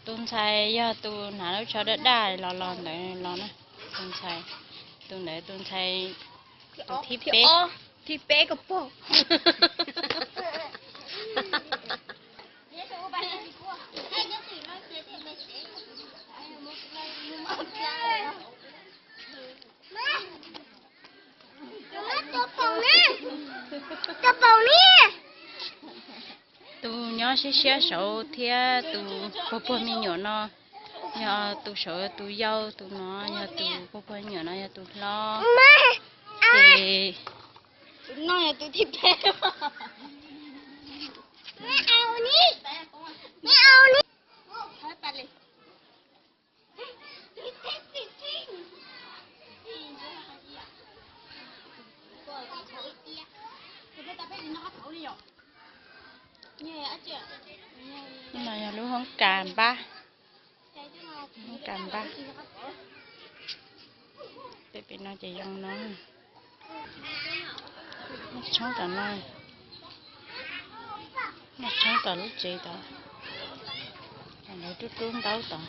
Tus ntxhais yog tus hnav lub tsho daj daj los los ntawd los na. Tus ntxhais, tus ntawd tus ntxhais, tus thib peb. Thib peb ko pog. Tus nyob siab siab saud thiab tus puag puag me nyuam no yog tus saud, tus yau, tus no yog tus puag puag me nyuam no yog tus hlob. Ces tus no yog tus thib peb. No yog lub hoob kas npab, hoob kas npab. Tej pem no ces zoo no. Noj tshoob tom no, noj tshoob tom lub tsev tod, lawv rub rub ntaub tod.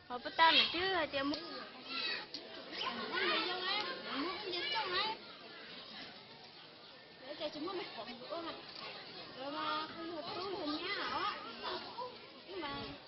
Ho puas tau lawm twb hais tias muab, muab nce txooj na, lawv tias tsis muaj me qhov ua mas, lawv mas kuj yog tub yog nyab os, wb mas